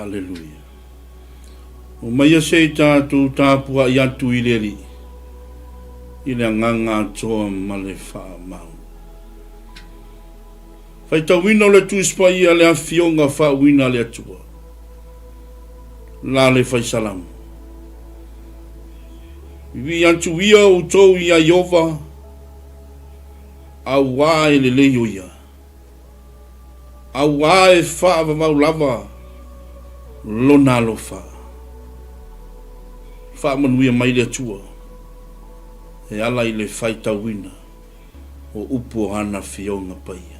Aleluia. Omaia se i tatou tapuai atu i le Alii, i le agaga atoa ma le faamau. Faitauina o le Tusi Paia le Afioga Faauuina a le Atua, la le Fai Salamo. Vivii atu ia outou ia Iova, auā e lelei o ia. Auā e faavavau lava lona alofa. Faamanuia mai le Atua e ala i le faitauina o upu o ana Afioga Paia.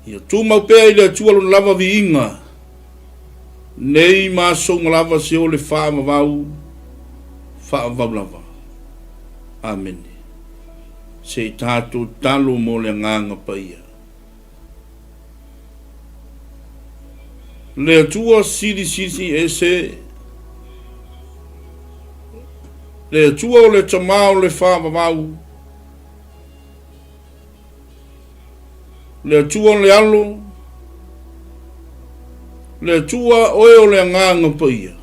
Ia tumau pea i le Atua lona lava viiga, nei ma aso uma lava se o le faavavau, faavavau lava. Amene. Se i tatou talo mo le Agaga Paia. Le Atua Silisili Ese, le Atua o le Tama o le Faavavau, le Atua o le Alo, le Atua oe o le Agaga Paia.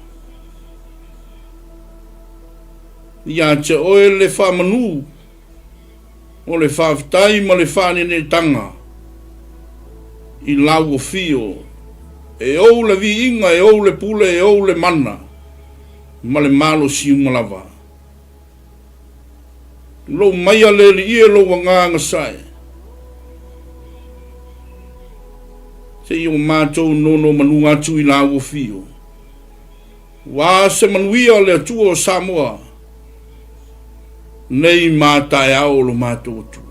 Ia te oe le faamanu o le faafetai ma le faanenetanga i lau afio, e ou le viiga, e ou le pule, e ou le mana ma le malosi uma lava. Lou maia le alii e lou agaga sae, seia o matou nonomanu atu i lau afio. Ua se manuia le Atua o Samoa nei ma taeao o lo matou Atua.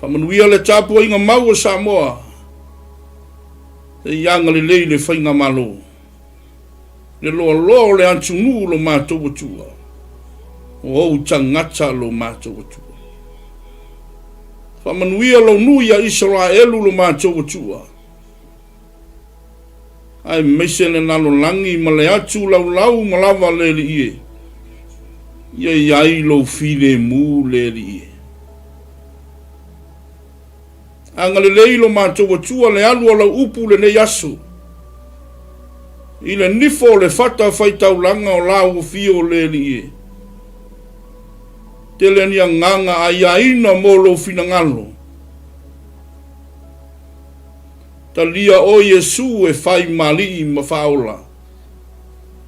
Faamanuia le tapuaiga mau a Samoa e ia agalelei le Faigamalo, le loaloa o le atunuu lo matou Atua, o ou tagata lo matou Atua. Faamanuia lou nuu ia Isaraelu lo matou Atua, aemaise le lalolagi ma le atu laulau ma lava le Alii e, ia i ai lou filemu le Alii e. Agalelei lo matou Atua le alu o lau upu lenei aso, i le nifo o le fata faitaulaga o la ua fio le Alii e. Tele ni agaga aiaina mo lou finagalo. Talia oe Iesu e fai ma Alii ma Faaola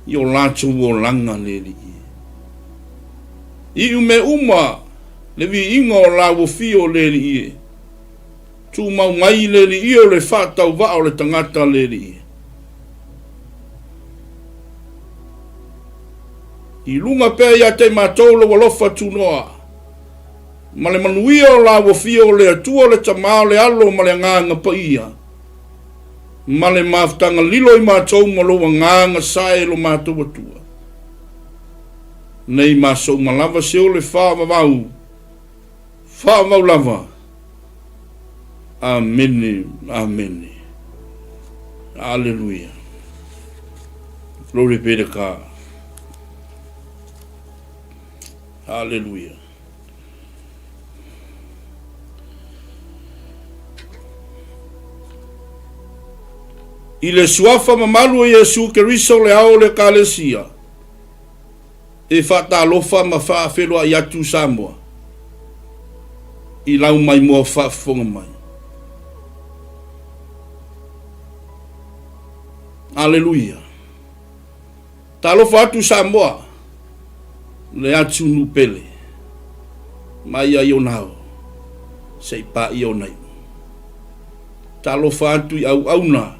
i o latou olaga le Alii. Iu mea uma le viiga o la ua fio le Alii e. Tumau mai le Alii o le faatauvaa o le tagata le Alii. I luga pea ia te matou lou alofa tunoa ma le manuia o la ua fia o le Atua o le Tama o le Alo ma le Agaga Paia, ma le mafutaga lilo i matou ma lou Agaga sae lo matou Atua. Nei ma aso uma lava se o le faavavau, faavavau lava. Amene, amene. Aleluia. Glory be to God. Aleluia. I le suafa mamalu o Iesu Keriso le ao o le Ekalesia, e faatalofa ma faafeloa'i atu Samoa i lau maimoa faafofoga mai. Aleluia! Talofa atu Samoa, le atunuu pele, mai ai ona ao, se i paia ona iu. Talofa atu i auauna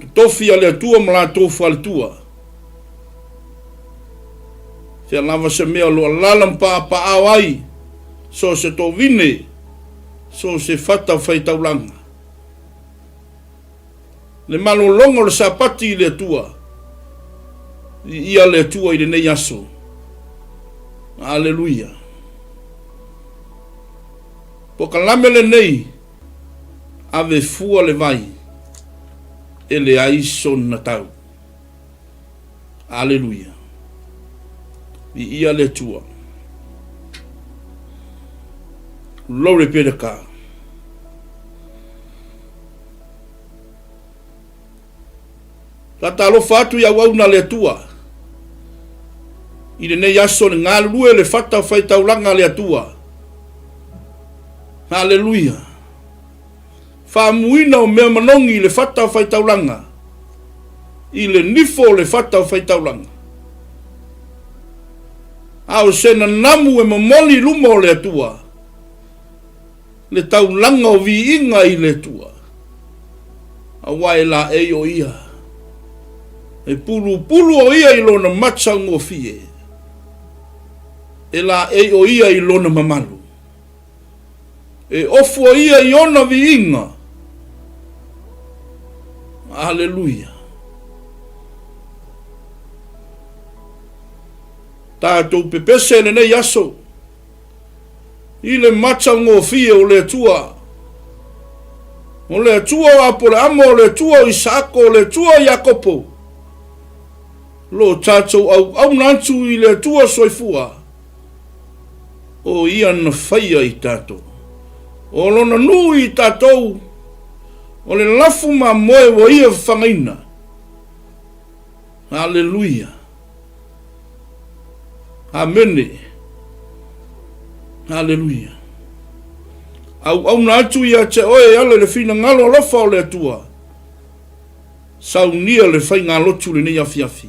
totofi a le Atua ma latou faletua. Fea lava se mea o lo o alaala ma paʻapaʻao ai so o se tovine, so o se fata faitaulaga. Le malologa o le Sapati i le Atua. Viia le Atua i lenei aso. Aleluia. Pokalame lenei, ave fua le vai, e leai sona tau. Aleluia. Viia le Atua. Glory be to God. Faatalofa atu i auauna a le Atua i lenei aso le galulue le fata faitaulaga a le Atua. Haleluia! Faamuina o mea manogi i le fata faitaulaga, i le nifo o le fata faitaulaga. A o se nanamu e momoli i luma o le Atua, le taulaga o viiga i le Atua, aua e laei o Ia, e pulupulu o Ia i Lona matagofie, e laei o Ia i Lona mamalu, e ofu o Ia i Ona viiga. Aleluia! Tatou pepese i lenei aso. I le matagofie o le Atua. O le Atua o Apoleamo, o le Atua o Isaako, o le Atua o Iakopo. Lo tatou auauna atu i le Atua soifua, o Ia na faia i tatou. O Lona nuu i tatou, o le lafu mamoe ua Ia fafagaina. Aleluia. Amene. Aleluia. Auauna atu ia te oe e ala i le finagalo alofa o le Atua. Saunia le faigalotu lenei afiafi.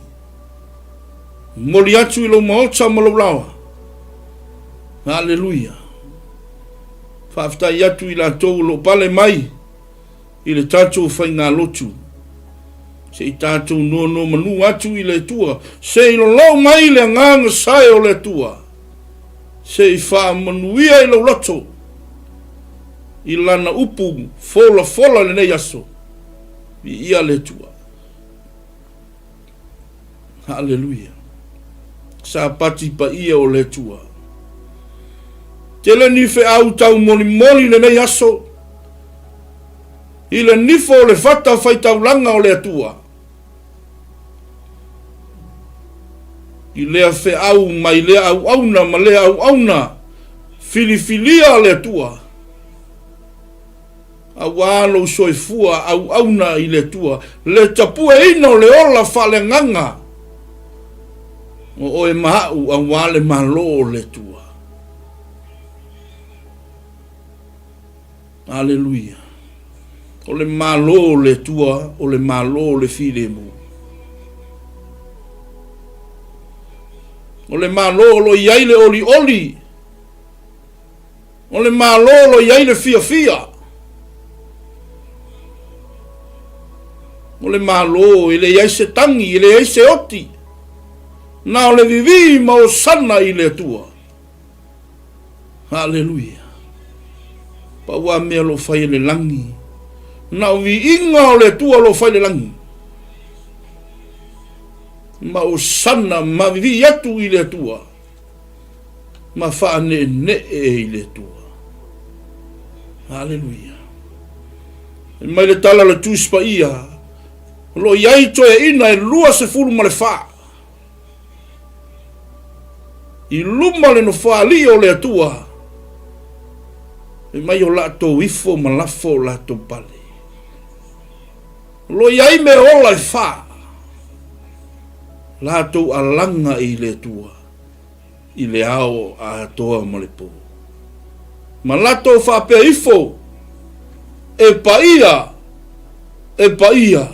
Momoli atu i lou maota ma lou laoa. Aleluia. Faafetai atu i latou o lo o pale mai. i le tatou faigalotu, se i tatou nonomanu atu i le Atua, se i lolou mai le agaga sae o le Atua, se i faamanuia i lou loto. I lana upu folafola i lenei aso, viia le Atua. Haleluia. Sapati paia o le Atua. Tele ni feau taumolimoli i lenei aso, i le nifo o le fata faitaulaga o le Atua. I lea feau mai lea auauna ma lea auauna, filifilia le Atua. Auā lou soifua auauna i le Atua, le tapueina o le ola faaleagaga o oe ma a'u auā le Malo o le Atua. Aleluia! O le Malo o le Atua, o le Malo o le filemu. O le Malo o lo o i ai le olioli. O le Malo o lo o i ai le fiafia. O le Malo e leai se tagi, e leai se oti. Na o le vivī ma osana i le Atua. Haleluia. Pau a mea o lo o fai e le lagi. Na o viiga o le Atua o lo o fai le lagi. Ma osana ma vivii atu i le Atua. Ma faaneenee i le Atua. Haleluia. Mai le tala o le Tusi Paia, o lo o i ai toeaiina e 24. I luma le nofoalii o le Atua, fai mai o latou ifo ma lafo o latou pale. O lo o i ai mea ola e fa, latou alaga i le Atua i le ao atoa ma le po. Ma latou faapea ifo, E paia, e paia,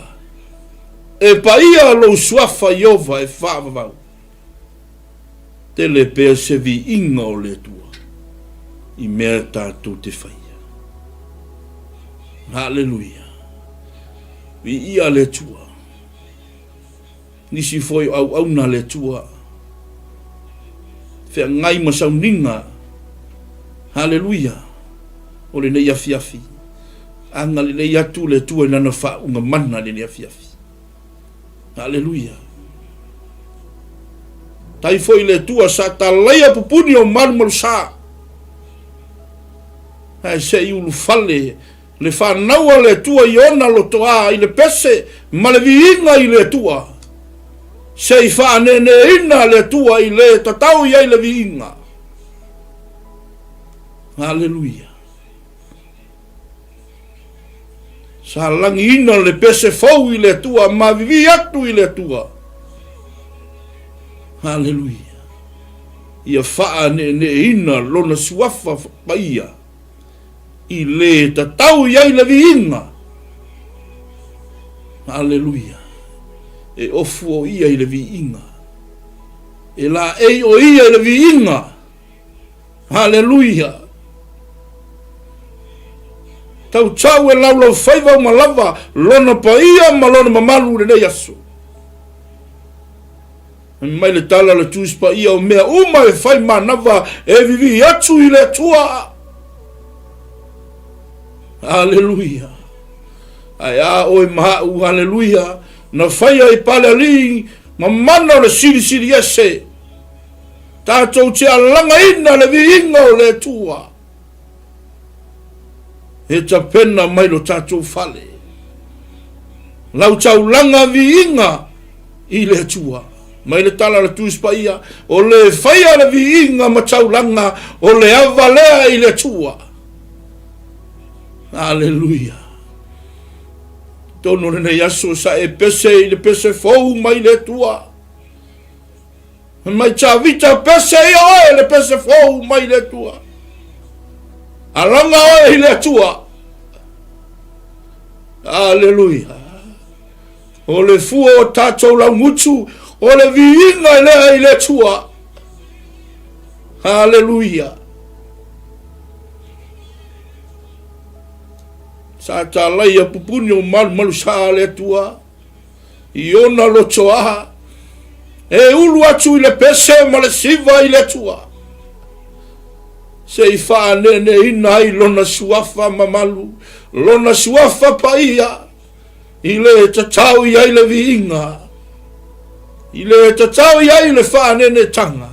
E paia lou suafa Ieova e faavavau. Tele pea se viiga o le Atua i mea tatou te faia. Haleluia. Viia le Atua. Nisi foi o auauna a le Atua. Feagai ma sauniga. Haleluia. O lenei afiafi. Agalelei atu le Atua i Lana faauuga mana i lenei afiafi. Aleluia. Tai foi le Atua sa talaia pupuni o malumalusa. Ae se i ulufale le fanau a le Atua i ona lotoa i le pese ma le viiga i le Atua. Se i faaneeneeina le Atua i le tatau i ai le viiga. Aleluia. Sa lagiina le pese fou i le Atua, mavivi atu i le Atua. Haleluia. Ia faaneeneeina lona suafa paia i le tatau i ai le viiga. Haleluia. E ofu o ia i le viiga. E laei o ia i le viiga. Haleluia! Tautau e laulaufaiva uma lava lona paia ma lona mamalu i lenei aso. Fai mai le tala a le Tusi Paia o mea uma e fai manava e vivii atu i le Atua. Haleluia! Ae a oe ma a'u, haleluia, na faia i Palealii ma mana o le Silisili Ese. Tatou te alagaina le viiga o le Atua e tapena mai lo tatou fale. Lau taulaga viiga i le Atua. Mai le tala a le Tusi Paia, o le faia le viiga ma taulaga o le ava lea i le Atua. Aleluia. Tonu lenei aso sa e pese i le pese fou mai le Atua. Mai Tavita pese ia oe le pese fou mai le Atua. Alaga oe i le Atua. Aleluia. O le fua o tatou laugutu, o le viiga e lea i le Atua. Aleluia. Sa talaia pupuni o malumalu sa le Atua. i ona lotoa, e ulu atu i le pese ma le siva i le Atua. Se i faaneeneeina ai Lona Suafa mamalu, Lona Suafa paia, i le tatau i ai le viiga, i le tatau i ai le faaneeneetaga.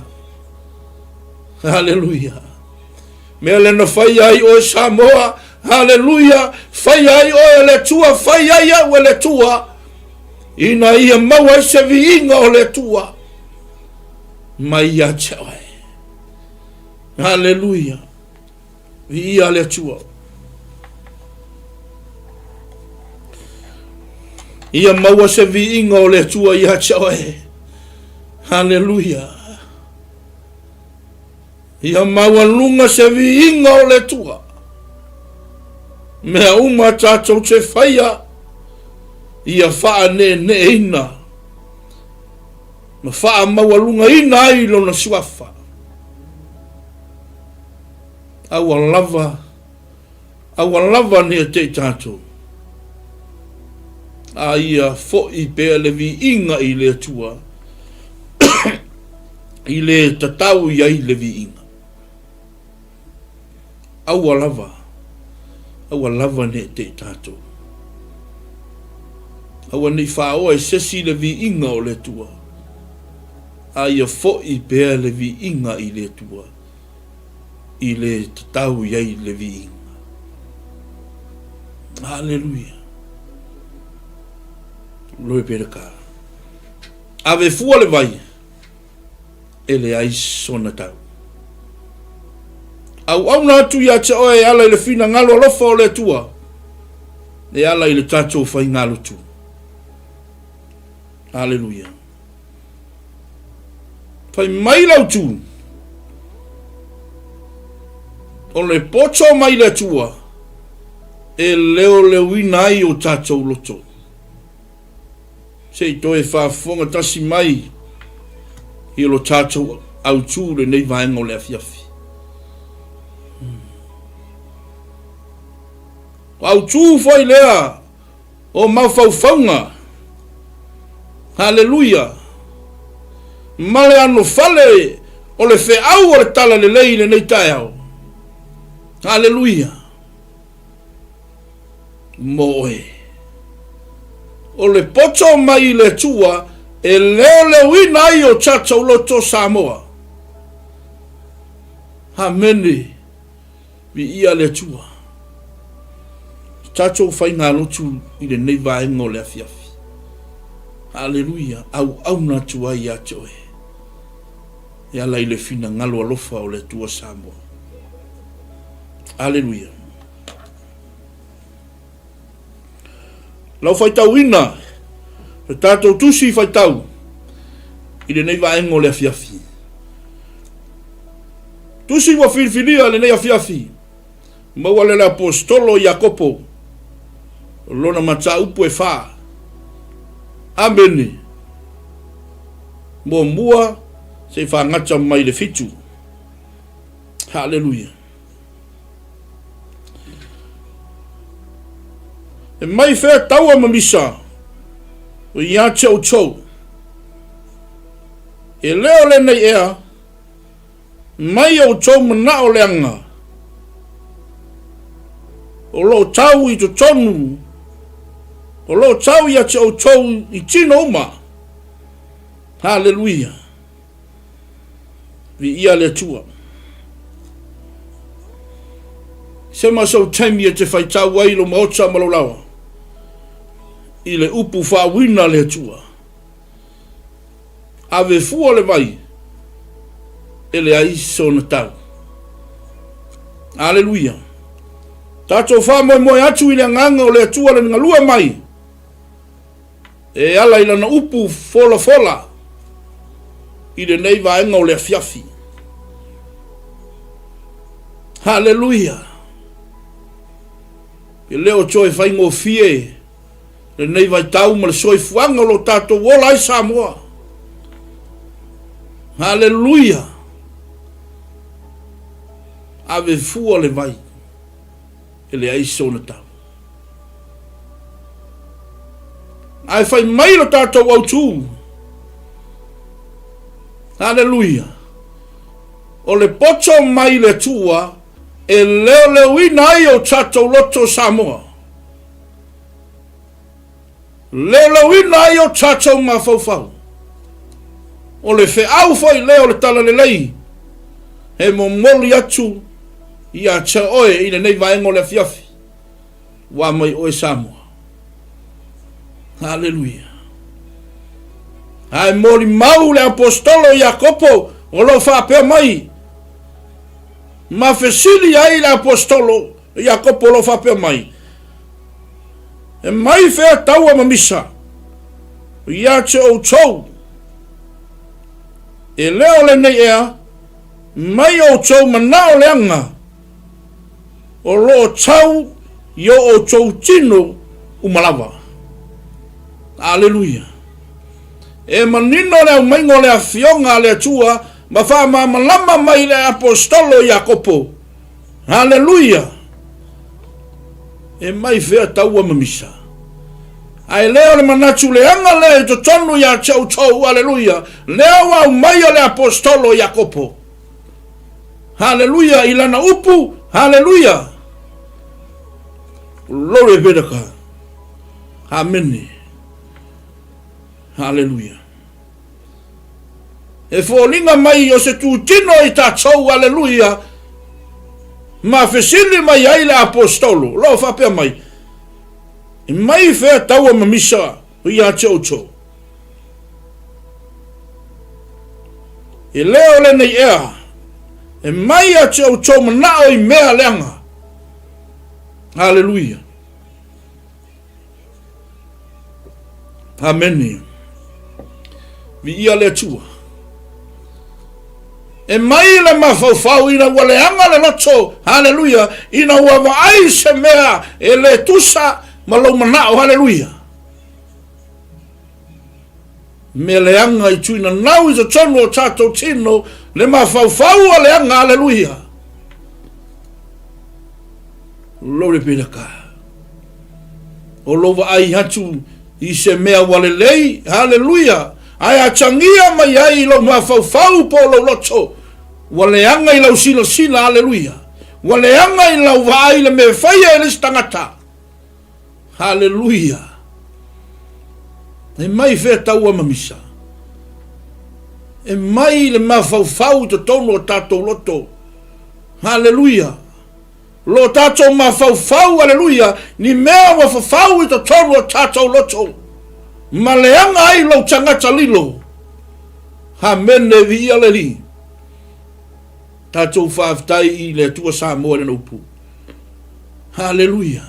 Haleluia! Mea lea na faia ai oe Samoa, haleluia, faia ai oe e le Atua, faia ai au e le Atua, ina ia maua ai se viiga o le Atua mai ia te oe. Haleluia! Viia le Atua. Ia maua se viiga o le Atua ia te oe. Haleluia! Ia maualuga se viiga o le Atua. Mea uma tatou te faia, ia faaneeneeina ma faamaualugaina ai Lona Suafa. Aua lava, aua lava ne i te i tatou, a ia foi pea le viiga i le Atua i le tatau i ai le viiga. Aua lava, aua lava ne i te i tatou. Aua ne i faaoa e sesi le viiga o le Atua, a ia foi pea le viiga i le Atua i le tatau i ai le viiga. Aleluia. Glory be to God. Ave fua le vai, e leai sona tau. Auauna atu ia te oe e ala i le finagalo alofa o le Atua, e ala i le tatou faigalotu. Aleluia. Fai mai lau tu, o le poto mai le Atua, e leoleoina ai o tatou loto. Se i toe faafofoga tasi mai i lo tatou autū lenei vaega o le afiafi. O autū foi lea o mafaufauga. Haleluia! Ma le anofale o le feau o le Talalelei i lenei taeao. Haleluia! Mo oe. O le poto mai i le Atua e leoleoina ai o tatou loto Samoa. Amene. Viia le Atua. Tatou faigalotu i lenei vaega o le afiafi. Aleluia, auauna atu ai ia te oe. E ala i le finagalo alofa o le Atua Samoa. Aleluia. Lau faitauina le tatou tusi faitau i lenei vaega o le afiafi. Tusi ua filifilia lenei afiafi, maua le le Aposetolo Iakopo, lona mataupu e fa. Amene. Muamua, se i fagata mai le fitu. Haleluia. E mai fea taua ma misa o ia te outou. E le o lenei ea, mai outou manao leaga, o lo o tau i totonu, o lo o tau ia te outou i tino uma. Haleluia. Viia le Atua. Sema sou taimi e te faitau ai lo maota ma lo lawa i le upu faauina le Atua. Ave fua le vai e leai sona tau. Aleluia. Tatou faamoemoe atu i le agaga o le Atua le galue mai e ala i lana upu folafola i lenei vaega o le afiafi. Haleluia! E le o toe faigofie lenei vaitau ma le soifuaga o lo tatou ola ai Samoa. Haleluia! Ave fua le vai e leai sona tau. Ae fai mai lo tatou autū. Haleluia. O le poto mai le Atua e leoleoina ai o tatou loto Samoa. Leoleoina ai o tatou mafaufau. O le feau foi lea o le Talalelei e momoli atu ia te oe i lenei vaega o le afiafi. Ua mai oe Samoa. Haleluia. Ae molimau le aposetolo Iakopo o lo o faapea mai, ma fesili ai le aposetolo Iakopo o lo o faapea mai, E mai fea taua ma misa ia te outou? E le o lenei ea mai outou manao leaga o lo o tau i o outou tino uma lava. Aleluia! E manino le aumaiga o le Afioga a le Atua ma faamalamalama mai le Aposetolo Iakopo. Aleluia! E mai fea taua ma misa? Ae le o le manatu leaga lea i totonu ia te outou, aleluia, lea ua aumaia le Aposetolo Iakopo. Haleluia i lana upu, haleluia. Glory be to God. Amene. Haleluia. E foliga mai o se tutino i tatou, haleluia, ma fesili mai ai le apostolo, lo faapea mai, e mai fea taua ma misa ia te outou. E le o lenei ea, e mai ia te outou manao i mea leaga. Haleluia. Amene. Viia le Atua. E mai le mafaufau ina ua leaga le loto, haleluia, ina ua vaai se mea e le tusa ma lou manao, haleluia. Mea leaga i tuinanau i totonu o tatou tino, le mafaufau a leaga, aleluia. Glory be to God. O lou vaai atu i se mea ua lelei, haleluia, ae atagia mai ai i lou mafaufau po o lou loto, ua leaga i lau silasila, haleluia, ua leaga i lau vaai le mea e faia e le isi tagata. Haleluia! E mai fea taua ma misa? E mai le mafaufau i totonu o tatou loto. Haleluia! Lo tatou mafaufau, aleluia, ni mea ua fafau i totonu o tatou loto. Ma leaga ai lou tagata lilo. Amene, viia le Alii. Tatou faafetai i le Atua Samoa i lana upu. Haleluia.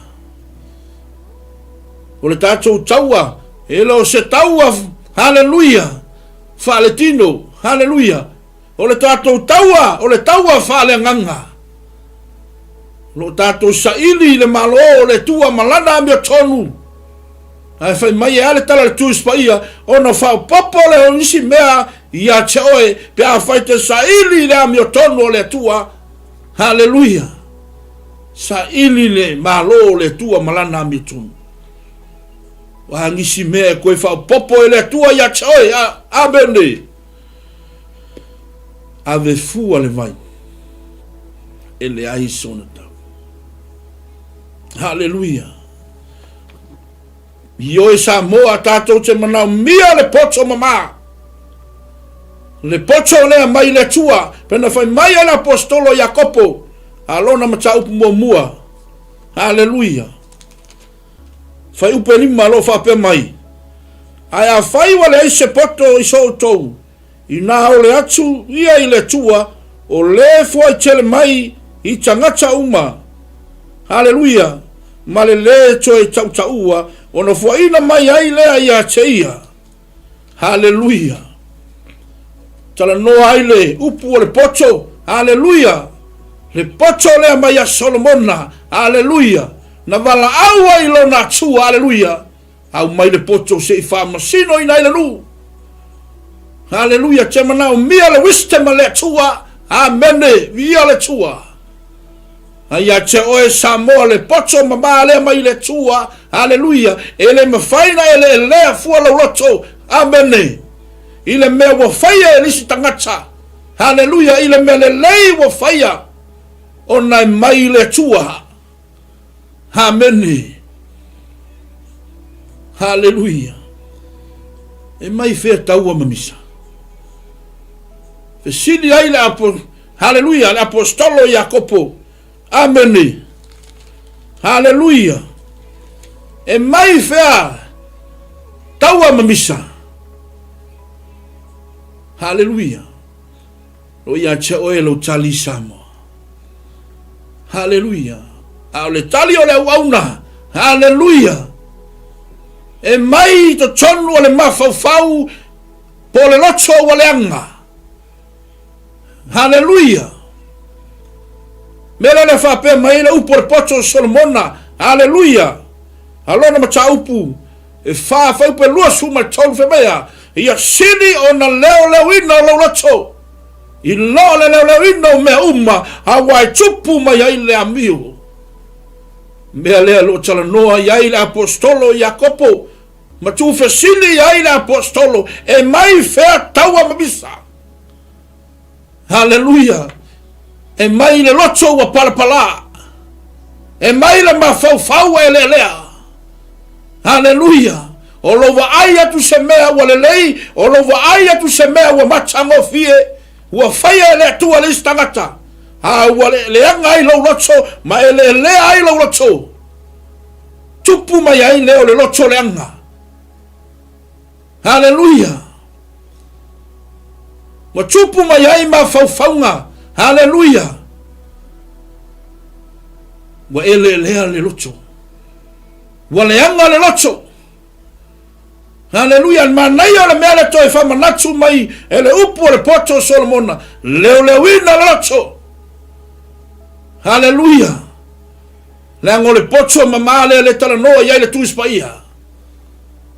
O le tatou taua, e le o se taua, haleluia, faaletino, haleluia. O le tatou taua, o le taua faaleagaga. O lo o tatou saili i le Malo o le Atua ma Lana amiotonu. Ae fai mai e a le tala a le Tusi Paia, ona faaopoopo lea o nisi mea ia te oe, pe afai te saili i le amiotonu o le Atua. Haleluia! Saili le Malo o le Atua ma Lana amiotonu. O a nisi mea e koe faaopoopo e le Atua ia te oe. Amene! Ave fua le vai e leai sona tau. Haleluia! Ioe Samoa tatou te manaomia le poto mama. Le poto lea mai le Atua, pena fai mai ai le aposetolo Iakopo, a lona mataupu muamua. Haleluia. Fuaiupu e lima o lo o faapea mai, Ae afai ua leai se poto i so outou, inā ole atu ia i le Atua, o le foai tele mai i tagata uma. Haleluia! Ma le lē toe tautaua, ona foaina mai ai lea ia te ia. Haleluia! Talanoa ai le upu o le poto. Haleluia! Le poto lea mai ia Solomona. Haleluia! Na valaau ai lona Atua. Haleluia! Aumai le poto se i faamasinoina ai le nuu. Haleluia! Te manaomia le wisdom a le Atua. Amene! Viia le Atua! A ia te oe Samoa le poto mama lea mai le Atua. Haleluia! E le mafai na eleelea fua lou loto. Amene! I le mea ua faia e le isi tagata. Haleluia, i le mea lelei ua faia, ona e mai i le Atua. Amene. Haleluia. E mai fea taua ma misa. Fesili ai le apo, haleluia, le apostolo Iakopo. Amene. Haleluia. E mai fea taua ma misa. Haleluia. O ia te oe lou tali Samoa. Haleluia. A o le tali o le auauna. Haleluia. E mai i totonu o le mafaufau po o le loto ua leaga. Haleluia. Mea lea le faapea mai le upu o le poto o Solomona. Haleluia. A lona mataupu e fa fuaiupu e 23 fai mai a, ia sili ona leoleoina o lou loto i lo le leoleoina o mea uma, aua e tupu mai ai le amio. Mea lea lo o talanoa i ai le aposetolo Iakopo, ma tuufesili i ai le aposetolo, e mai fea taua ma misa. Haleluia! E mai le loto ua palapala. E mai le mafaufau ua eleelea. Haleluia! O lou vaai atu se mea ua lelei, o lou vaai atu se mea ua matagofie, ua faia e le Atua le isi tagata, a ua leaga ai lou loto ma eleelea ai lou loto. Tupu mai ai lea o le loto leaga. Haleluia! Ua tupu mai ai mafaufauga. Haleluia! Ua eleelea le loto. Ua leaga le loto. Haleluia! Le manaia o le mea le toe faamanatu mai e le upu o le poto o Solomona, leoleoina le loto. Haleluia! Leaga o le poto mamā lea le talanoa i ai le Tusi Paia.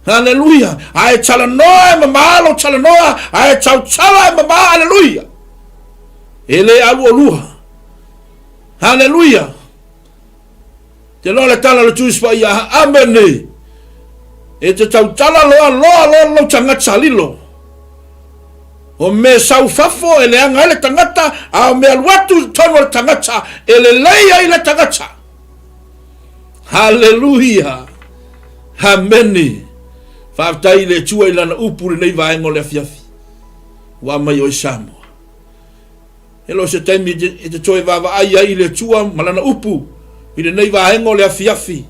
Aleluia. A e talanoa e mamā lou talanoa, a e tautala e mamā, aleluia. E le alu olua. Aleluia. Te loa le tala o le Tusi Paia, amene. E te tautala loa loa loa lou tagata lilo. O mea sau fafo e leaga ai le tagata, a o mea alu atu i totonu o le tagata, e lelei ai le tagata. Haleluia! Amene! Faafetai i le Atua i Lana upu i lenei vaega o le afiafi. Ua aumai oe Samoa. E le o se taimi e te toe vaavaai ai i le Atua ma Lana upu i lenei vaega o le afiafi.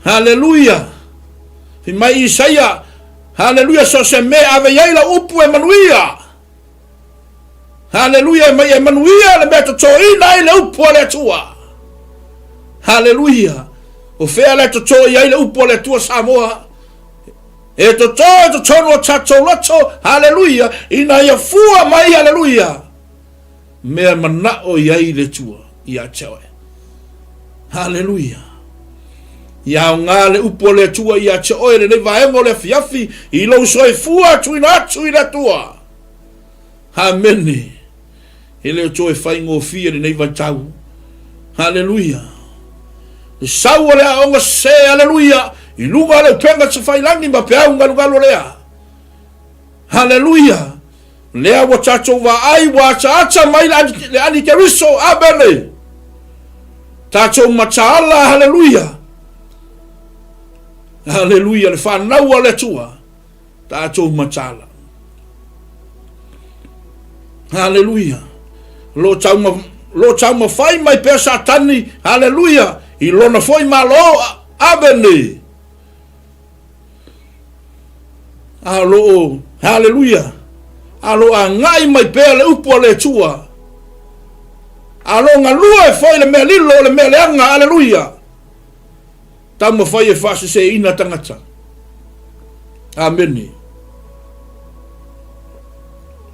Haleluia! Fai mai Isaia, Haleluia, so se mea e ave i ai lau upu e manuia. Haleluia, e mai e manuia le mea totoina ai le upu a le Atua. Haleluia. O fea le toto i ai le upu a le Atua Samoa? E toto e totonu o tatou loto, haleluia, ina ia fua mai, haleluia, mea manao i ai le Atua ia te oe. Haleluia. Ia aoga le upu a le Atua ia te oe lenei vaega o le afiafi i lou soifua tuuina atu i le Atua. Amene. E le o toe faigofie lenei vaitau. Haleluia. Le sau o le aoga sese, haleluia, i luga o le upega tafailagi ma peau galugalu o lea. Haleluia. Lea ua tatou vaai ua ataata mai le anikeriso. Amene. Tatou mataala, haleluia. Haleluia, le fanau a le Atua. Tatou mataala. Haleluia. Lo lo taumafai mai pea Satani, haleluia, i lona foi malo, amene. A o lo o, haleluia, a lo o agai mai pea le upu a le Atua. A lo o galue foi le mea lilo o le mea leaga, haleluia. Taumafai e faaseseina tagata. Amene.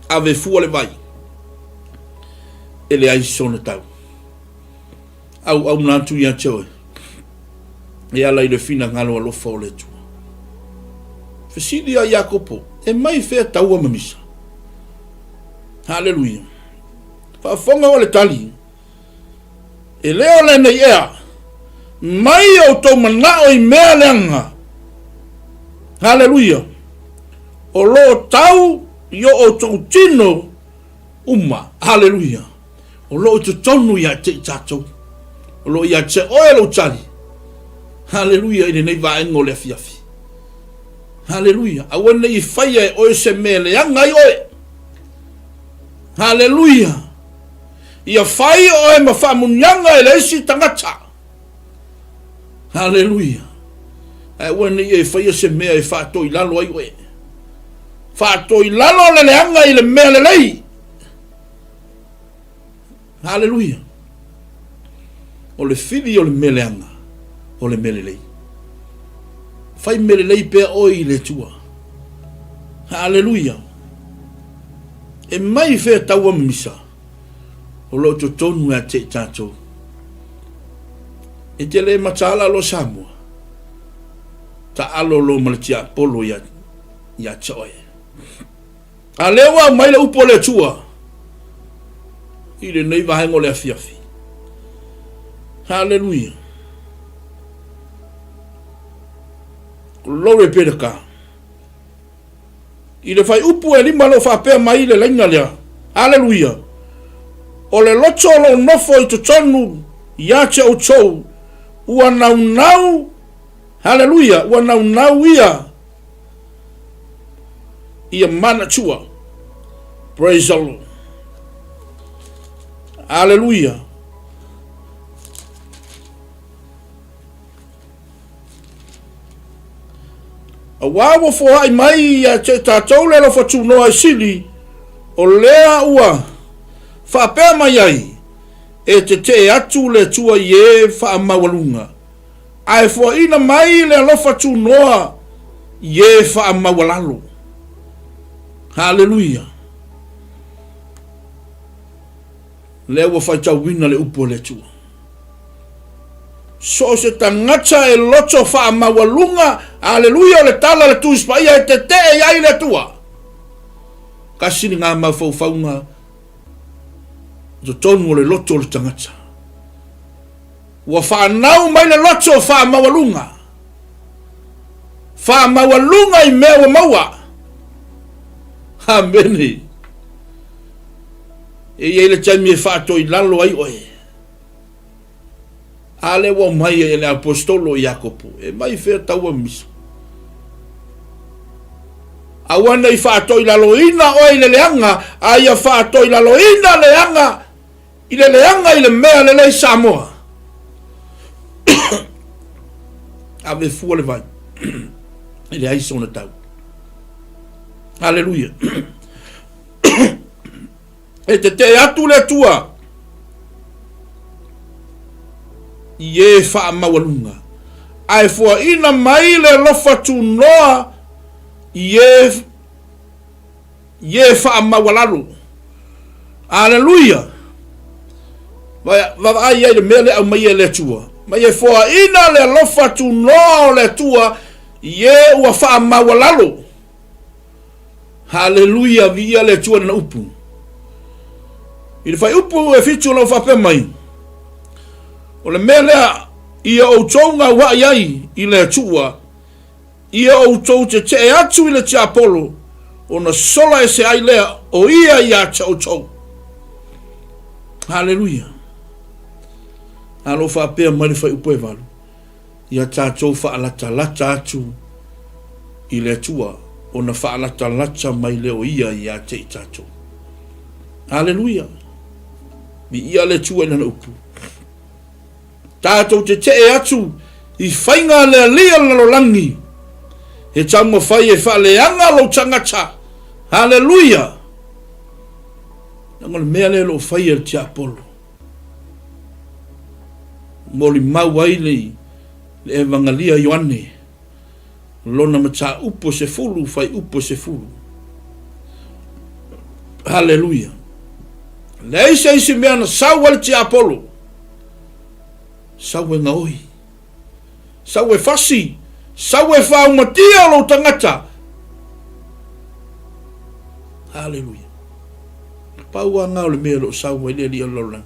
Ave fua le vai. E leai sona tau. Auauna atu ia te oe. E ala i le finagalo alofa o le Atua. Fesili a Iakopo, e mai fea taua ma misa? Haleluia. Faafofoga o le tali. E le o lenei ea, mai outou manao i mea leaga. Haleluia. O lo o tau i o outou tino. uma. Haleluia! O lo o i totonu ia te i tatou. O lo o ia te oe lou tali. Haleluia i lenei vaega o le afiafi. Haleluia! Aua ne i faia e oe se mea e leaga ai oe. Haleluia! Ia fai oe ma faamuniaga e le isi tagata. Haleluia! Ae aua ne i e faia se mea e faatoilalo ai oe. Faatoilalo le leaga i le mea lelei. Haleluia! O le fili o le mea leaga, o le mea lelei. Fai mea lelei pea oe i le Atua. Haleluia! E mai fea taua mimisa o lo o totonu ia te i tatou. E te le mataala loa Samoa, taalo loa ma le tiapolo ia, ia te oe. A lea ua aumai le upu a le Atua i lenei vaega o le afiafi. Haleluia. Glory be to God. I le fuaiupu e lima o lo o faapea mai le laina lea, Aleluia! O le loto o lo o nofo i totonu ia te outou, ua naunau, Aleluia, ua naunau ia ia manatua. Praise the Lord. Aleluia. Auā ua foai mai ia te tatou le alofa tunoa e sili, o lea ua faapea mai ai, E tetee atu le Atua i e faamaualuga, ae foaina mai le alofa tunoa i e faamaualalo. Haleluia! Lea ua faitauina le upu a le Atua. So o se tagata e loto faamaualuga, aleluia, o le tala a le Tusi Paia e tetee i ai le Atua. Tasi lena mafaufauga i totonu o le loto o le tagata. Ua faanau mai le loto faamaualuga, faamaualuga i mea ua maua. Amene. E i ai le taimi e faatoilalo ai oe. A lea ua aumai e le aposetolo o Iakopo, e mai fea taua misa. Aua ne i faatoilaloina oe i le leaga, a ia faatoilaloina leaga i le leaga i le mea lelei Samoa. Ave fua le vai e leai sona tau. Aleluia. E tetee atu le Atua i e faamaualuga, ae foaina mai le alofa tunoa i e, i e faamaualalo. Aleluia! Vaavaai ai le mea lea aumai e le Atua. Mai e foaina le alofa tunoa o le Atua i e ua faamaualalo. Haleluia, viia le Atua i lana upu. I le fuaiupu e fitu o lo o faapea mai, o le mea lea ia outou gauaʻi ai i le Atua, ia outou tetee atu i le tiapolo, ona sola ese ai lea o ia ia te outou. Haleluia. A lo faapea mai le fuaiupu e valu. Ia tatou faalatalata atu i le Atua, ona faalatalata mai lea o Ia ia te i tatou. Aleluia! Viia le Atua i Lana upu. Tatou tetee atu i faiga a le Alii o le lalolagi, he taumafai e faaleaga lou tagata. Aleluia! Leaga o le mea lea o lo o faia e le tiapolo. Molimau ai le Evagalia Ioane, lona mataupu e sefulu, fuaiupu e sefulu. Haleluia! Leai se isi mea na sau ai le tiapolo, sau e gaoi, sau e fasi, sau e faaumatia lou tagata. Haleluia! Pau lava lena o le mea o lo o sau ai le Alii o le lalolagi.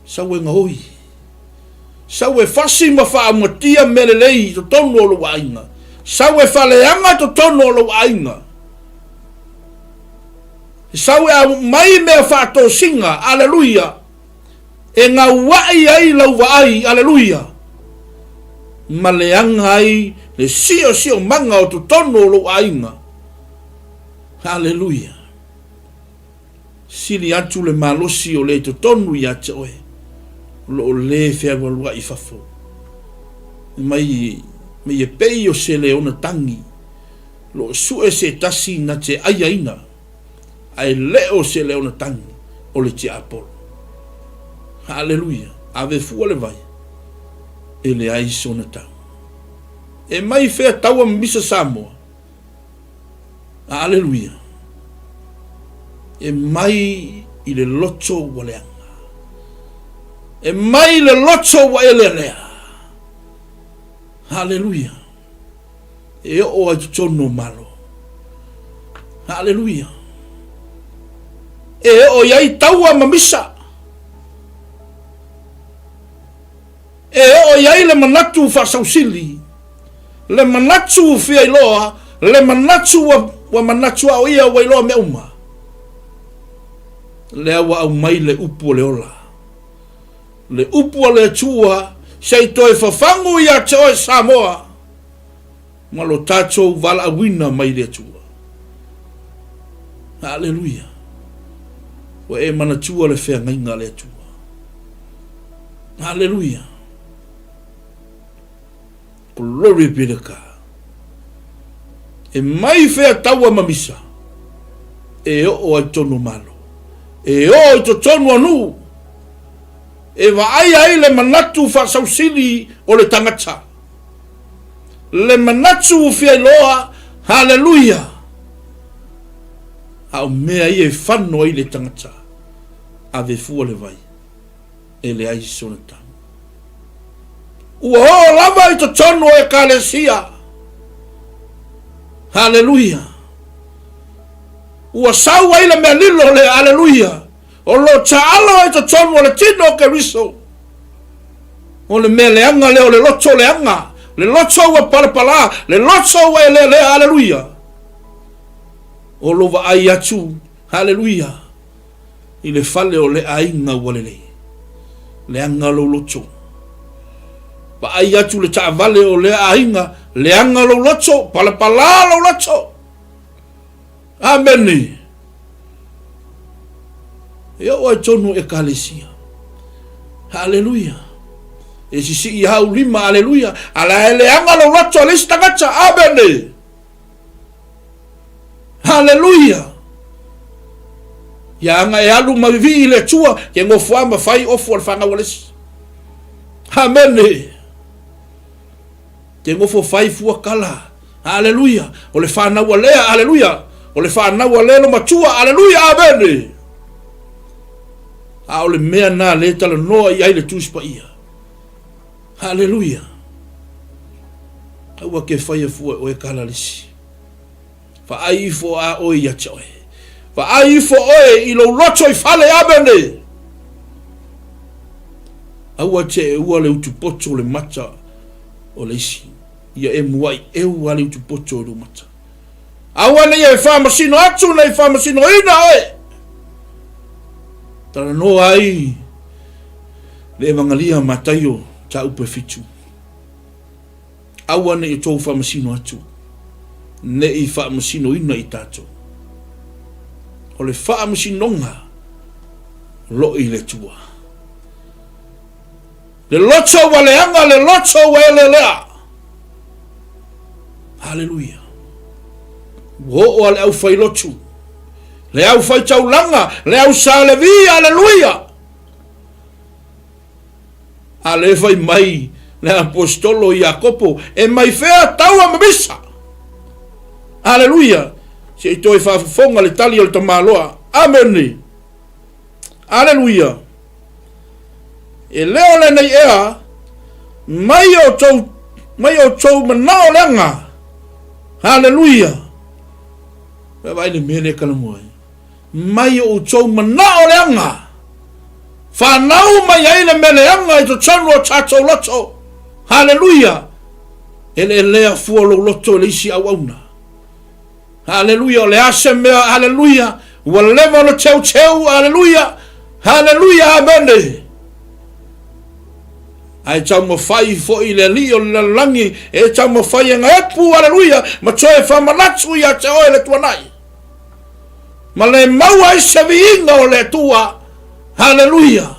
Sau e gaoi. Sau e fasi ma faaumatia mea lelei i totonu o lou aiga. Sau e faleaga i totonu o lou aiga. E sau e aumai mea faatosina, aleluia, e gauai ai lau vaai, aleluia, ma leaga ai le siosiomaga o totonu o lou aiga. Aleluia. Sili atu le malosi o le i totonu ia te oe, o lo o le fealualuai i fafo. Mai, mai e pei o se leona tagi, lo o sue se tasi na te aiaina, ae le o se leona tagi o le tiapolo. Haleluia! Ave fua le vai, e leai sona tau. E mai fea taua misa Samoa? Aleluia! E mai i le loto ua leaga. E mai i le loto ua elealea. Aleluia! E oo ai totonu o Malo. Aleluia! E oo i ai taua ma misa. E oo i ai le manatu faasausili, le manatu fia iloa, le manatu ua, ua manatu a o ia ua iloa mea uma. Lea ua aumai le upu o le ola. Le upu a le Atua, se i toe fafagu ia te oe Samoa, ma lo tatou valaauina mai le Atua. Aleluia. Ua e manatua le feagaiga a le Atua. Aleluia. Glory be to God. E mai fea taua ma misa, e oo ai tonu malo. E oo i totonu o nuu, e vaai ai le manatu faasausili o le tagata. Le manatu ua fia iloa, haleluia! A o mea ia e fano ai le tagata, ave fua le vai, e leai sona tau. Ua oo lava i totonu o Ekalesia. Haleluia! Ua sau ai le mea lilo lea, aleluia, o lo taalo ai totonu o le tino o Keriso. O le mea leaga lea o le loto leaga, le loto ua palapala, le loto ua eleelea, aleluia. O lo vaai atu, aleluia, i le fale o le aiga ua lelei. Leaga lou loto. Vaai atu le taavale o lea aiga, leaga lou loto, palapala lou loto. Amene. E oo ai tonu ekalesia. Haleluia. E sisii hau lima, haleluia. Ala e leaga lou loto a le isi tagata. Amene. Haleluia. Ia aga e alu ma vivii i le Atua, ke nofo a ma fai ofu a le fanau a le isi. Amene. Te nofo fai fua kala. Aleluia. O le fanau a lea. Aleluia. O le fanau a lea lo matua. Aleluia. Amene. A o le mea na le talanoa i ai le Tusi Paia. Aleluia. Aua ke faia fua e oe kala lisi. Vaai ifo a oe ia te oe. Vaai ifo oe i lou loto i fale. Amene. Aua te e ua le utu poto le mata o le isi. Ia e muai eu a le utu poto i lou mata. Aua nei e faamasino atu nei faamasinoina oe. Talanoa ai le Evangalia Mataio mataupu e fitu. Aua ne i outou faamasino atu, ne i faamasinoina i tatou. O le faamasinoga o lo o i le Atua. Le loto ua leaga, le loto ua eleelea. Haleluia. Ua oo a le aufailotu, le aufaitaulaga, le ausalevi, haleluia. A lea fai mai le aposetolo Iakopo, e mai fea taua ma misa. Aleluia! Se i toe faafofoga le tali o le tamaloa. Amene! Aleluia! E le o lenei ea, mai outou, mai outou manao leaga. Aleluia! Vaai le mea lea talanoa ai. Mai outou manao leaga. Fanau mai ai le mea leaga i totonu o tatou loto. Haleluia! Eleelea fua lou loto i le isi auauna. Haleluia! O le a se mea, haleluia, Ua leva ona teuteu, aleluia, haleluia, amene. Ae taumafai foi le Alii o le lalolagi e taumafai e gaepu, aleluia, ma toe faamanatu ia te oe le tuanai. Ma le maua ai se viiga o le Atua, haleluia.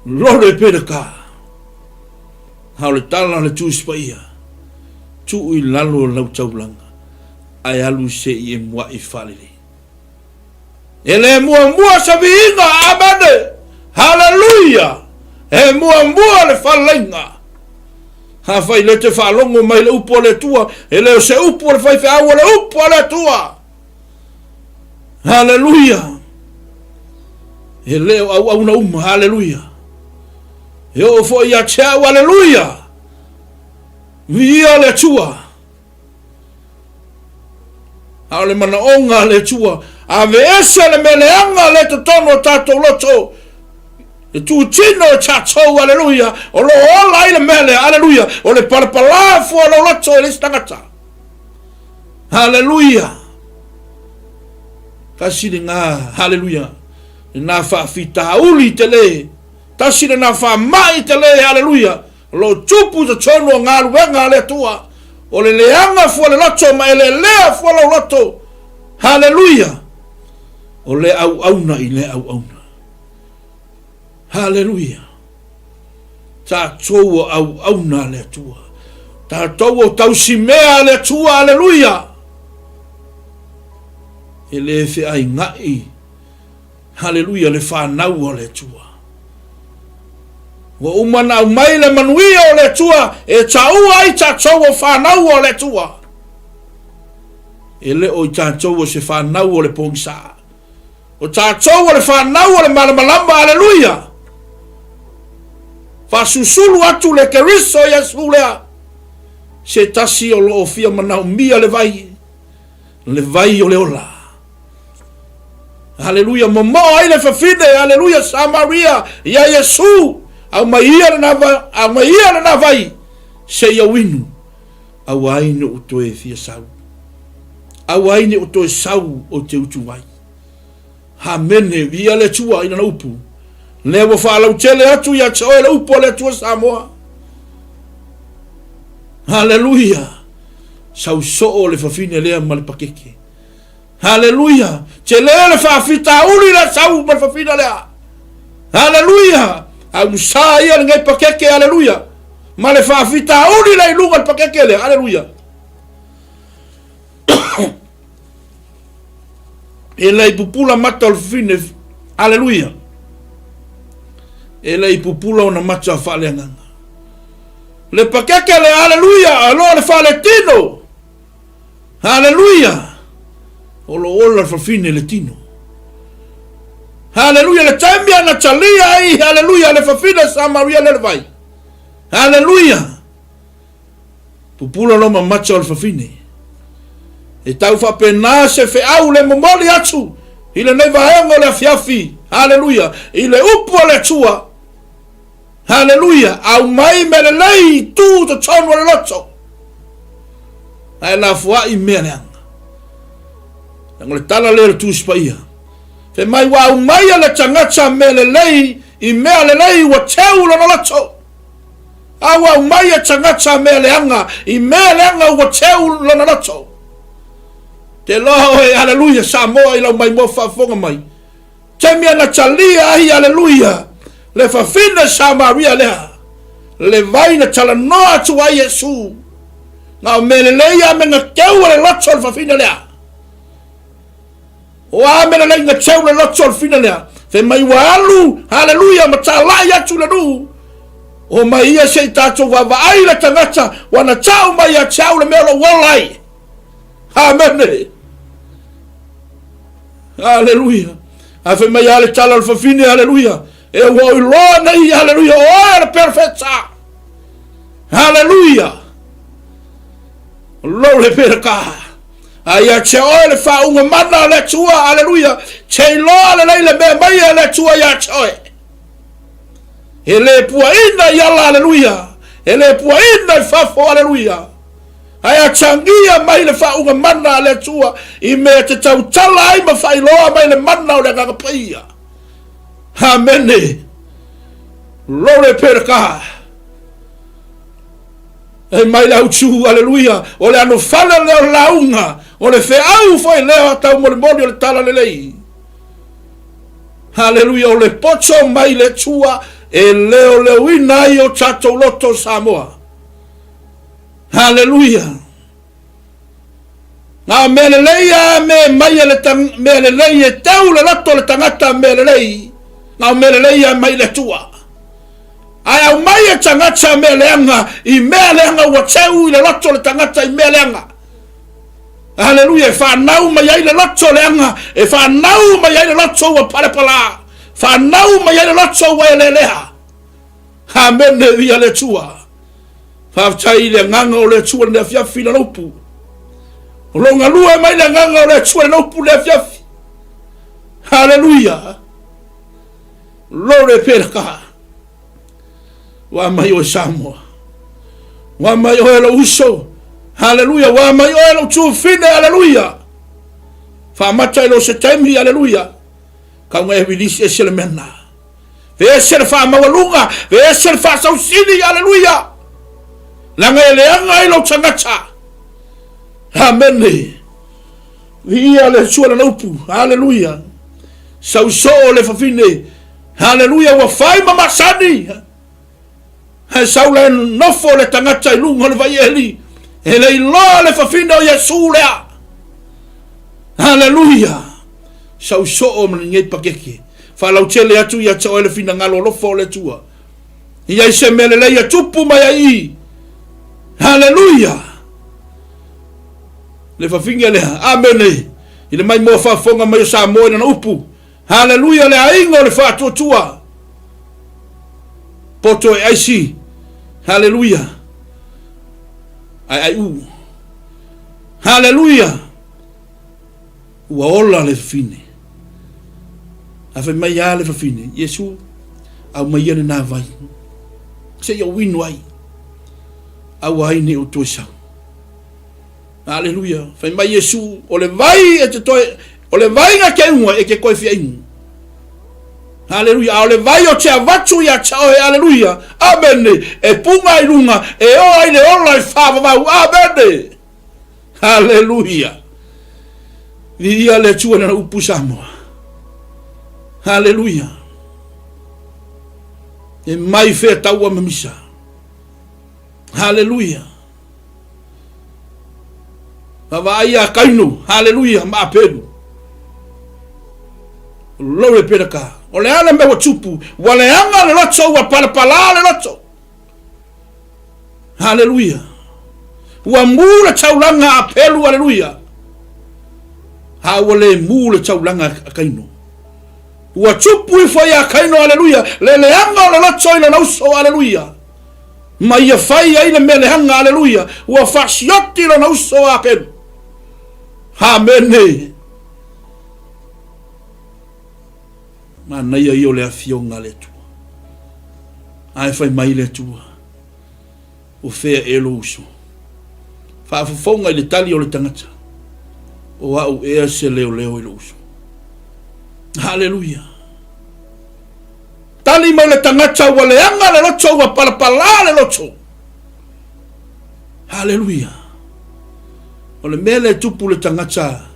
Lolo e pele ka. A o le tala a le Tusi Paia, tuu i lalo lau taulaga, ae alu se i e mua'i faalelei. E le muamua se viiga, amene, haleluia, e muamua le faleleiga. Afai le te faalogo mai le upu a le Atua, e le o se upu a le faifeau, o le upu a le Atua. Haleluia! E le o auauna uma, haleluia. E oo foi ia te au, haleluia! Viia le Atua. A o le manaoga a le Atua, aveese le mea leaga le totonu o tatou loto, e tutino e tatou, aleluia, o lo o ola ai le mea lea, aleluia, o le palapala fua o lou loto e le isi tagata. Aleluia! Tasi lena, aleluia, lena faafitauli tele, tasi lena faamai tele, aleluia, O lo o tupu i totonu o galuega a le Atua, o le leaga fua le loto ma eleelea fua lou loto. Haleluia! O le auauna i lea auauna. Haleluia! Tatou o auauna a le Atua. Tatou o tausimea a le Atua. Haleluia! E le feaiga'i Haleluia, le fanau a le Atua. Ua uma ona aumai le manuia o le Atua e taua ai tatou o fanau a le Atua. E le o i tatou o se fanau o le pogisa. O tatou o le fanau o le malamalama, aleluia. Faasusulu atu le Keriso Iesu lea. Se tasi o lo o fia manaomia le vai, le vai o le ola. Aleluia, momoo ai le fafine, aleluia, Samaria, ia Iesu, aumai ia lena vai, aumai ia lena vai, se i ou inu, aua ai ne ou toe fia sau. Aua ai ne ou toe sau ou te utu ai. Amene, viia le Atua i lana upu. Lea ua faalautele atu ia te oe le upu a le Atua Samoa. Aleluia. Sau soo le fafine lea ma le pakeke. Haleluia! Tele le faafitauli le sau ma le fafina lea. Haleluia! Ausa ia lenei pakeke, haleluia! Ma le faafitauli le i luga le pakeke lea, haleluia! E le i pupula mata o le fafine, haleluia! E le i pupula ona mata faaleagaga. Le pakeke le, haleluia! Aloa le faaletino! Haleluia! O lo ola le fafine le tino. Haleluia! Le taimi ana talia ai, haleluia, le fafine Samaria le le vai. Haleluia! Pupula lo mamacha o le fafine. E tau faapena se feau le momoli atu i lenei vaega o le afiafi. Haleluia! I le upu a le Atua. Haleluia! Aumai mea lelei i tu totonu o le loto. Ae lafoai mea leaga. Leaga o le tala lea o le Tusi Paia. Fai mai ua aumaia le tagata mea lelei i mea lelei ua teu lona loto. A ua aumaia tagata mea leaga i mea leaga ua teu lona loto. Te loa oe, haleluia, Samoa i lau maimoa faafofoga mai. Taimi ana talia ai, aleluia, le fafine Samaria lea, le vai na talanoa atu ai Iesu. Na o mea lelei a me nga teu o le loto o le fafine lea. O a mea lelei nga teu le loto o le fafine lea. Fai mai ua alu, aleluia, ma talai atu le nuu. O mai ia se i tatou vaavaai le tagata ua na tau mai ia te au le mea o lou ola ai. Amene. Aleluia. A fai mai a le tala o le fafine, aleluia. E ua oi loa nei, aleluia, o oe le perofeta. Aleluia. O lou le pereka. A ia te oe le whaunga mana o le Atua, aleluia. Te iloa le lei le mea mai a le Atua ia te oe. E le puaina i ala, aleluia. E le puaina i fafo, aleluia. Ae atagia mai le faauuga mana a le Atua i mea e te tautala ai ma faailoa mai le mana o le Agaga Paia. Amene. Glory be to God. E mai le autu, aleluia, o le anofale lea o le lauga, o le feau foi lea o taumolimoli o le tala lelei. Haleluia, o le poto mai le Atua e leoleoina ai o tatou loto Samoa. Haleluia. Na o mea lelei a me mai e le mea lelei e teu le loto le tagata mea lelei. Na o mea lelei a mai le Atua. Ae aumai e tagata mea leaga i mea leaga ua teu i le loto le tagata i mea leaga. Aleluia, e fanau mai ai le loto leaga, e fanau mai ai le loto ua palepala, fanau mai ai le loto ua eleelea. Amene ia le Atua. Faafetai i le agaga o le Atua le afiafi i le upu. O lo galue mai le agaga o le Atua i le upu le afiafi. Haleluia. Glory be to God. Ua mai oe Samoa. Ua mai oe lou uso. Haleluia. Ua mai oe lou tufine. Haleluia. Faamata i lo se taimi. Haleluia. Kauga e release ese le mea na. Vese le faamaualuga, vese le faasausili, aleluia! Leaga e leaga ai lou tagata. Amene. Viia le Atua lana upu. Aleluia. Sausoo le fafine. Aleluia, ua fai ma masani. Ae sau la e nofo le tagata i luga o le vaieli. E le iloa le fafine o Iesu lea. Aleluia. Sau soo ma lenei pakeke. Faalautele atu ia te oe le finagalo alofa o le Atua. I ai se mea lelei e tupu mai ai i. Haleluia! Le fafine lea. Amene. I le maimoa faafofoga mai o Samoa i lana upu. Haleluia le aiga o le faatuatua. Poto e aisi. Haleluia. Ai ai u. Haleluia. Ua ola le fafine. Ae fai mai a le fafine, Iesu, aumaia lenā vai, seia ou inu ai, aua ai nei ou toe sau. Aleluia. Fai mai Iesu, o le vai e te toe, o le vai na te inu ai, e te toe fia inu. Aleluia. A o le vai o te avatu ia te oe, aleluia. Amene. E punga i luga, e o ai le ola e whaavavau. Amene. Haleluia! Viia le Atua i lana upu Samoa. Haleluia! E mai fea taua ma misa. Haleluia! Vaavaai ia Kaino, haleluia, ma Apelu. Glory be to God. O le a le mea ua tupu, ua leaga le loto, ua palapala le loto. Haleluia. Ua mu le taulaga a Pelu, aleluia. A ua le mu le taulaga a Kaino. Ua tupu ifo iā Kaino, aleluia, le leaga o le loto i lona uso, aleluia. Ma ia fai ai le mea leaga, aleluia, ua faasioti lona uso a Pelu. Amene. Manaia ia o le afioga a le Atua. Ae fai mai le Atua, O fea ea lou uso? Faafofoga i le tali o le tagata, O au ea se leoleo i lou uso. Haleluia! Tali mai le tagata ua leaga le loto, ua palapala le loto. Haleluia! O le mea lea e tupu le tagata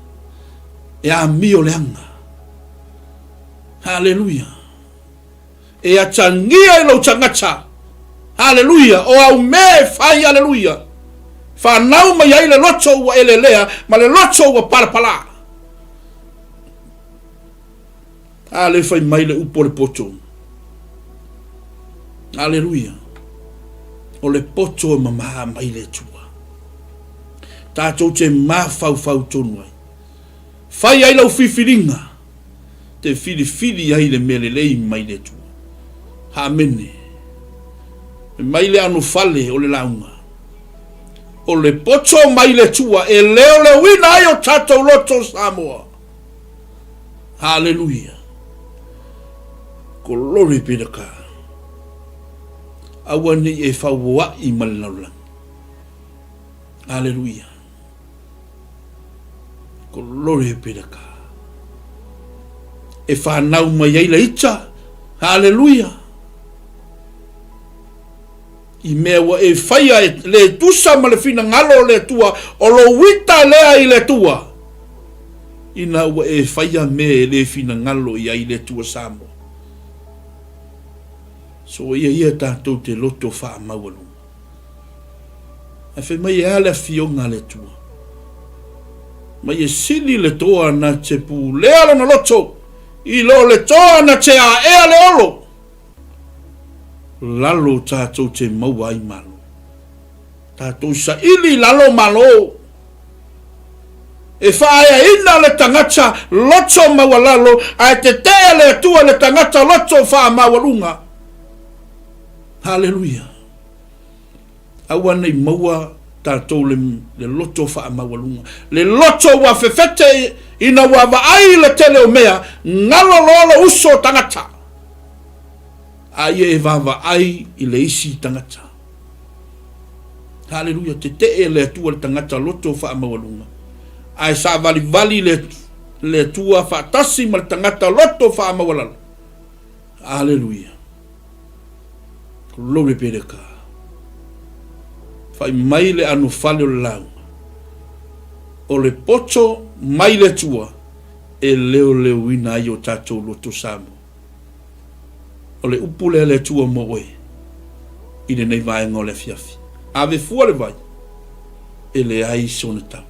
e amio leaga. Haleluia! E atagia i lou tagata. Haleluia! O au mea e fai, haleluia, fanau mai ai le loto ua elelea ma le loto ua palapala. A le fai mai le upu o le poto. Haleluia! O le poto e mamā mai le Atua. Tatou te mafaufau tonu ai. Fai ai lau filifiliga, te filifili ai le mea lelei mai le Atua. Amene. Fai mai le anofale o le lauga, O le poto mai le Atua e leoleoina ai o tatou loto Samoa. Haleluia. Glory be to God. Aua ne i e fauoa'i ma le lalolagi. Aleluia. Glory be to God. E whanau mai ai le ita. Haleluia. I mea ua e faia e le tusa ma le finagalo o le Atua, o lou ita lea i le Atua. Ina ua e faia mea e le finagalo i ai le Atua Samoa. So ia ia tatou te loto faamaualuga. Ae fai mai e a le afioga a le Atua? Mai e sili le toa na te pulea lona loto i lo le toa na te aea le olo. Lalo tatou te maua ai malo. Tatou saili i lalo malo. E faaeaina le tagata loto maualalo ae tetee le Atua le tagata loto faamaualuga. Haleluia. Aua nei maua tatou le, le loto faamaualuga. Le loto ua fefete ina ua vaai le tele o mea, galo loa lo uso tagata. A ia e vaavaai i le isi tagata. Haleluia, tetee le Atua le tagata loto faamaualuga. Ae saavalivali le, le Atua faatasi ma le tagata loto faamaualalo. Haleluia. Glory be to God. Fai mai le anofale o le lauga. O le poto mai le Atua e leoleoina ai o tatou loto Samoa. O le upu lea a le Atua mo oe i lenei vaega o le afiafi. Ave fua le vai, e leai sona tau.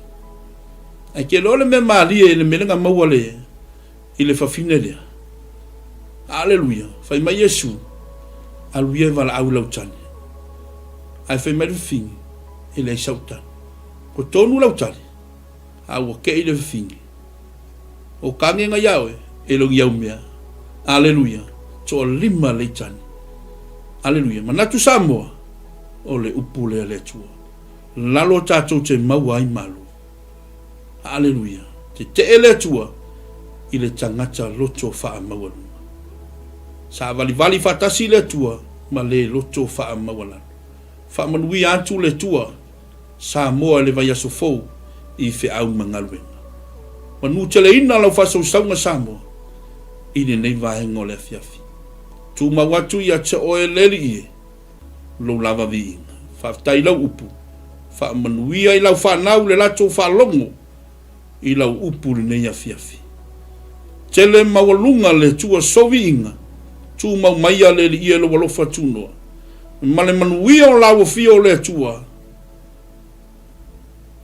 Ae ke iloa le mea malie i le mea lea na maua le, i le fafine lea. Aleluia! Fai mai Iesu, Alu ia e valaau i lau tane. Ae fai mai le fafine, E leai sau tane. Ua tonu lau tali, a ua kei le fafine. O kagega iā oe, e logi au mea. Aleluia! Toalima lei tane. Aleluia! Manatu Samoa, o le upu lea a le Atua. Lalo tatou te maua ai malo. Aleluia! Tetee le Atua i le tagata loto faamaualuga. Saavalivali faatasi le Atua ma le loto faamaualalo. Faamanuia atu le Atua Samoa i le vaiaso fou i feau ma galuega. Manuteleina lau faasausauga Samoa i lenei vaega o le afiafi. Tumau atu ia te oe le Alii e lou lava viiga. Faafetai i lau upu. Faamanuia i lau fanau le latou faalogo i lau upu lenei afiafi. Tele maualuga le Atua sou viiga, tumau maia le Alii e lou alofa tunoa. Ma le manuia o lau afio o le Atua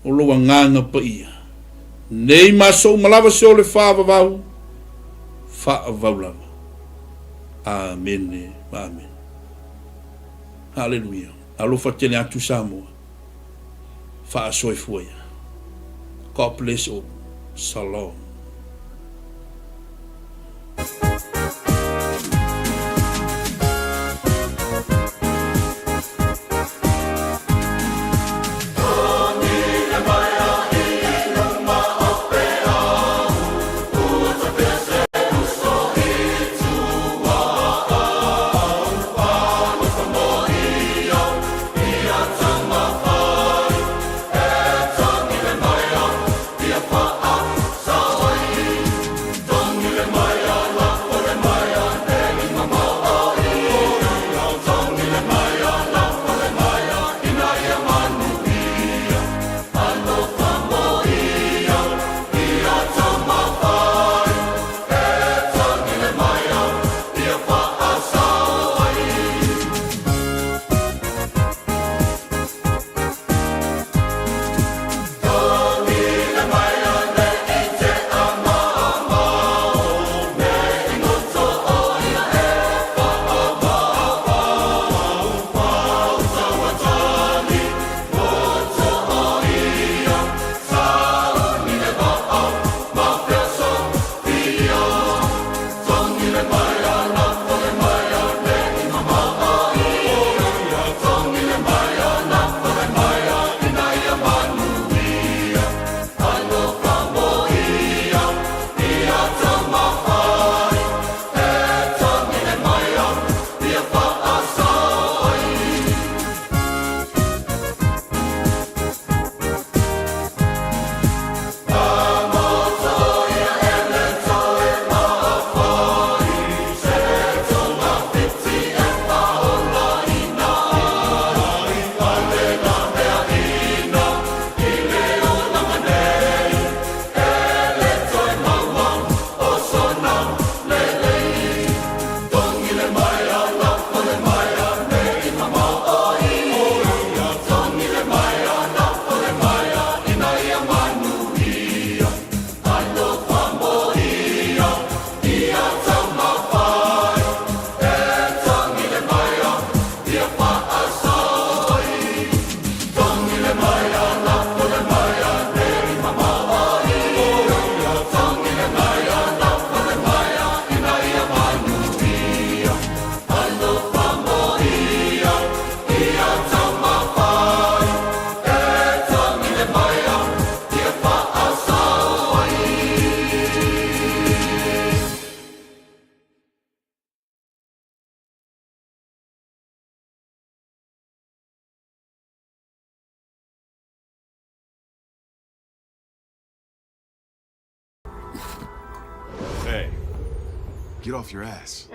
o lou agaga paia. Nei ma aso uma lava se o le faavavau, faavavau lava. Amene ma amene. Haleluia. Alofa tele atu Samoa. Faasoifua ia. God bless all. Shalom. Hey, get off your ass.